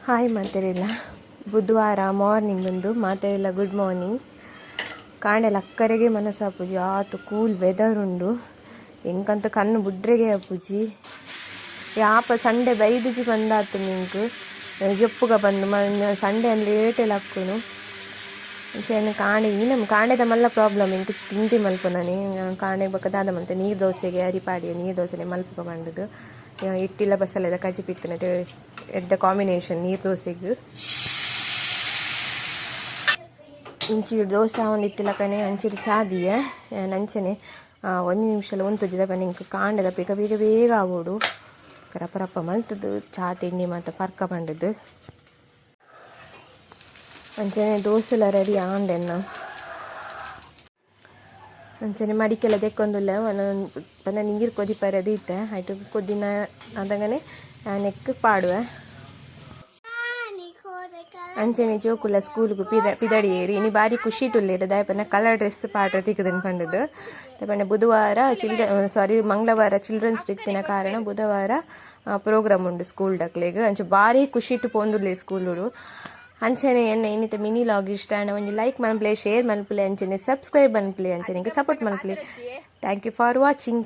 Hi ಮಾತೆರೆಲ್ಲ, ಬುಧವಾರ morning ಒಂದು ಮಾತೆರೆಲ್ಲ good morning. ಕಾಂಡೆ ಲಕ್ಕರೆಗೆ ಮನಸ್ಸಾಪುಜಿ, ಆತು ಕೂಲ್ ವೆದರ್ ಉಂಡು. ಎಂಕಂತ ಕಣ್ಣು ಬುಡ್ರೆಗೆ ಆಪುಜಿ. ಯಾಪ ಸಂಡೆ ಬೈದುಜಿ ಬಂದಾತು ನಿಂಕ್ ಜೊಪ್ಪುಗ ಬಂದು ಸಂಡೆ ಲೇಟೆ ಲಕ್ಕುನು. ಅಂಚೆನೆ ಕಾಂಡೆ ಈ ನಮ್ಮ ಕಾಂಡೆದ ಮಲ್ಲ ಪ್ರಾಬ್ಲಮ್ ಎಂಕ್ ತಿಂಡಿ ಮಲ್ಪುನನೆ. ಕಾಂಡೆ ಬೊಕ್ಕ ದಾದ ಮಲ್ತೆ, ನೀರು ದೋಸೆಗೆ ಅರಿ ಪಾಡಿಯ ನೀರು ದೋಸೆನೆ ಮಲ್ಪುಗ ಪಂಡುದು. ಇಟ್ಟಿಲ್ಲ ಬಸಲೆದ ಕಜಿಪಿತ್ತಿನ ಎಡ್ಡೆ ಕಾಂಬಿನೇಷನ್ ನೀರು ದೋಸೆಗ್. ಇಂಚಿಡ್ ದೋಸೆ ಆವೊಂದಿತ್ತಿಲಕನೆ ಅಂಚಿಡ್ ಚಾ ದೀಯೆ. ಅಂಚನೆ ಒಂಜಿ ನಿಮಿಷಲ ಉಂತುಜಿದ ಪಂಡ ಕಾಂಡೆದ ಬೇಗ ಬೇಗ ಬೇಗ ಆವೊಡು. ರಪ ರಪ ಮಲ್ತುದು ಚಾ ತಿಂಡಿ ಮಾತ ಪರ್ಕ ಪಂಡುದು. ಅಂಚನೆ ದೋಸೆಲ ರೆಡಿ ಆಂಡೆನ್ನ. ಅಂಚನೆ ಮಡಿಕೆಲ ದೆಕ್ಕೊಂದುಲ್ಲ ಪಂಡ ನೀರು ಕೊದಿಪರೆ ದೀತೆ, ಐಟ್ ಕೊದಿನ ಅದಗನೆ ನೆಕ್ಕ್ ಪಾಡುವೆ. ಅಂಚನೆ ಜೋಕುಲ ಸ್ಕೂಲ್ಗು ಪಿದ ಪಿದಡಿಯೇರು ಇನಿ ಬಾರಿ ಖುಷಿ ತುಲ್ಲೇರು, ದಾಯೆ ಪಂಡ ಕಲರ್ ಡ್ರೆಸ್ ಪಾಡ್ರೆ ತಿಕ್ಕುದನ್ ಪಂಡುದು. ಪಂಡ ಬುಧವಾರ ಚಿಲ್ಡ್ರನ್ ಸಾರಿ ಮಂಗಳವಾರ ಚಿಲ್ಡ್ರನ್ಸ್ ಡೇ ಇತ್ತಿನ ಕಾರಣ ಬುಧವಾರ ಪ್ರೋಗ್ರಾಮ್ ಉಂಡು ಸ್ಕೂಲ್ ಡಕ್ಲೆಗ್. ಅಂಚ ಬಾರಿ ಖುಷಿಟ್ ಪೋಂದುಲ್ಲೆ ಸ್ಕೂಲುಡು. ಅಂಚನೆ ಎನ್ನ ಇನ್ನಿತ ಮಿನಿ ಲಾಗ್ ಇಷ್ಟ ಆಂಡ ಒಂಜಿ ಲೈಕ್ ಮನ್ಪುಲೆ, ಶೇರ್ ಮನ್ಪುಲೆ, ಅಂಚನೆ ಸಬ್ಸ್ಕ್ರೈಬ್ ಮನ್ಪುಲೆ, ಅಂಚನೆ support ಮನ್ಪುಲೆ. Thank you for watching.